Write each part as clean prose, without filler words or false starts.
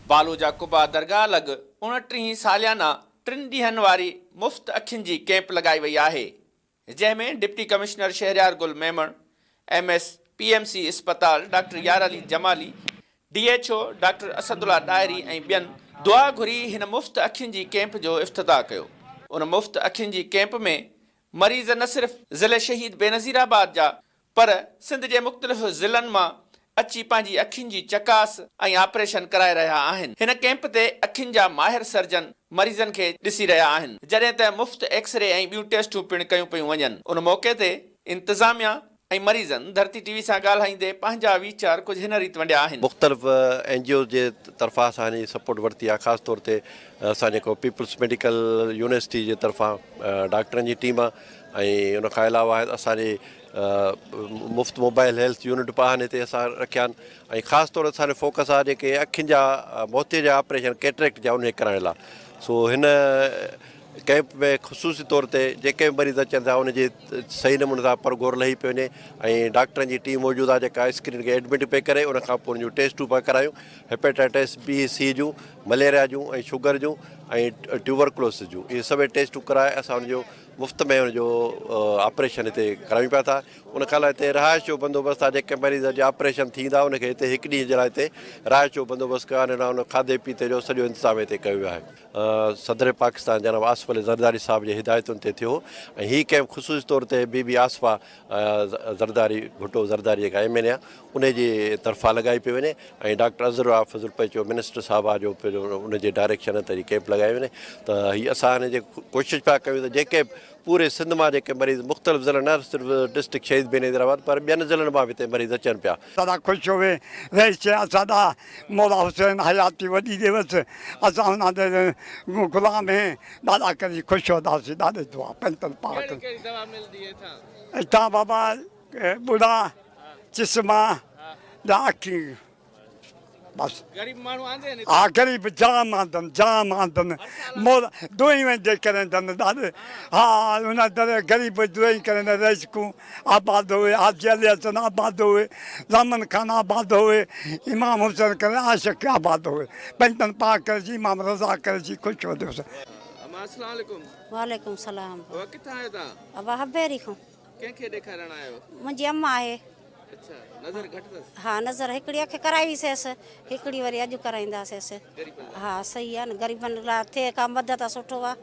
بالو جا قبا درگاهه لڳ اڻٽيهين ساليانه ٽن ڏينهن واري مفت اکين جي ڪئمپ لڳائي وئي آهي، جنهن ۾ deputy commissioner Shehryar Gul Memon, M S P M C اسپتال doctor Yar Ali Jamali, D H O doctor Asadullah Dahri ۽ ٻين دعا گهري هن مفت اکين جي ڪئمپ جو افتتاح ڪيو. ان مفت اکين جي ڪئمپ ۾ مريض نه صرف ضلعي شهيد بينظير آباد جا پر سنڌ جي مختلف ضلعن مان اچي پنهنجي اکين جي چڪاس ۽ آپريشن ڪرائي رهيا آهن. هن ڪئمپ تي اکين جا ماهر سرجن مريضن کي ڏسي رهيا آهن، جڏهن ته مفت ايڪسري ۽ ٻيون ٽيسٽون پڻ ڪيون پيون وڃن. ان موقعي تي انتظاميا ۽ مريضن ڌرتي ٽي وي سان ڳالهائيندي پنهنجا ويچار ڪجهه هن ريت ونڊيا آهن. مختلف اين جي اوز جي طرفان اسان هن جي سپورٽ ورتي آهي خاص طور تي اسان جيڪو پيپلز ميڊيڪل يونيورسٽي جي طرفان ڊاڪٽرن جي ٽيم آهي ۽ ان کان علاوه اسان جي مفت موبائل هيلٿ يونٽ به آهن هتي اسان رکيا آهن ۽ خاص طور اسان جو فوڪس آهي جيڪي اکين جا موتي جا آپريشن ڪيٽريڪٽ جا ان کي ڪرائڻ لاء سو هن ڪئمپ ۾ خصوصي طور تي جيڪي به مريض اچن ٿا ان جي صحيح نموني سان پرگهور لهي پئي وڃي ۽ ڊاڪٽرن جي ٽيم موجود آهي جيڪا اسڪرين کي ايڊمٽ پئي ڪري ان کان پوء ان جون ٽيسٽون پيا ڪرايون هيپيٽائٽس بي سي جون مليريا جون ۽ شگر جون ۽ ٽيوبرڪلوسس جون اهي سڀئي ٽيسٽون ڪرائي اسان ان جو مفت ۾ ان جو آپريشن هتي ڪرايون پيا ٿا ان کان علاوه هتي رهائش جو بندوبست آهي جيڪي مريض جي آپريشن ٿيندا ان کي هتي هڪ ڏينهن جي لاء هتي رهائش جو بندوبست ڪيو آهي ان کاڌي پيتي جو سڄو انتظام هتي ڪيو ويو آهي صدر پاڪستان جناب آصف علي زرداري صاحب جي هدايتن تي ٿيو ۽ هي ڪئمپ خصوصي طور تي بي بي آصفه زرداري ڀٽو زرداري جيڪا ايم اين اي آهي ان جي طرفان لڳائي پئي وڃي ۽ ڊاڪٽر اظهر الله فضل پئچو منسٽر صاحب آ جو ان جي ڊائريڪشن تي هي ڪئمپ لڳائي وڃي ته هي اسان هن جي ڪوشش پيا ڪيون ته جيڪي پوري سنڌ مان جيڪي مريض مختلف ضلعن نه صرف ڊسٽرڪٽ شهيد بينظير آباد پر ٻين ضلعن مان به هتي مريض اچن پيا. سدا خوش هوي رهي چي اسان دا مولا حسين حياتي وڏي ڏيوس اسان انهن دي غلام هين ڏاڏا ڪري خوش هوداسي ڏاڏي دعا پنجتن پاڪ ڪهڙي ڪهڙي دوا ملدي هتان. هتان بابا ٻڙا چشما جا اکيون بس. غريب ماڻهو آندي آهن ها غريب جام آندن جام آندن مور دوئي ويندي ڪريندن ڏاڏي ها ان در غريب دوئي ڪريندن رئيسڪون آباد هوئي حاجي علي حسن آباد هوئي زامن خان آباد هوئي امام حسين ڪري عاشق آباد هوئي پنجتن پاڪ ڪري جي امام رضا ڪري جي خوش هوندي اما السلام عليڪم. وعليڪم السلام. بابا ڪٿان آيو تان. ابا حبيري کان. ڪنهن کي ڏيکارڻ آيا آهيو؟ منهنجي اما آهي. اڇا نظر گهٽ اٿس؟ ها نظر هڪڙي اک ڪرائي هئي سيس هڪڙي وري اڄ ڪرائينداسيس. غريبن لاء. ها صحيح آهي نه غريبن لاء ٿئي ڪا مدد ته سٺو آهي.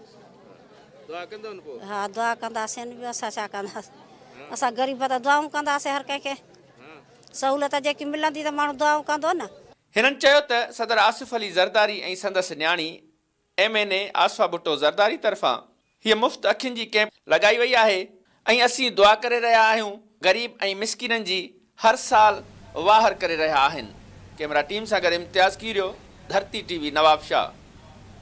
دعا ڪندؤ نه پوء؟ ها دعا ڪنداسين ٻيو اسان ڇا ڪنداسين اسان غريب ته دعائون ڪنداسين هر ڪنهن کي سهولت جيڪي ملندي ته ماڻهو دعائون ڪندو نه. هنن چيو ته صدر آصف علي زرداري ۽ سندس نياڻي M N A Asifa Bhutto Zardari طرفان هيء مفت اکين جي ڪئمپ لڳائي وئي آهي ۽ اسين دعا ڪري رهيا آهيون غريب ۽ مسڪينن جي هر سال واهر ڪري رهيا آهن ڪئميرا ٽيم سان گڏ امتياز ڪيريو ڌرتي ٽي وي نوابشاهه.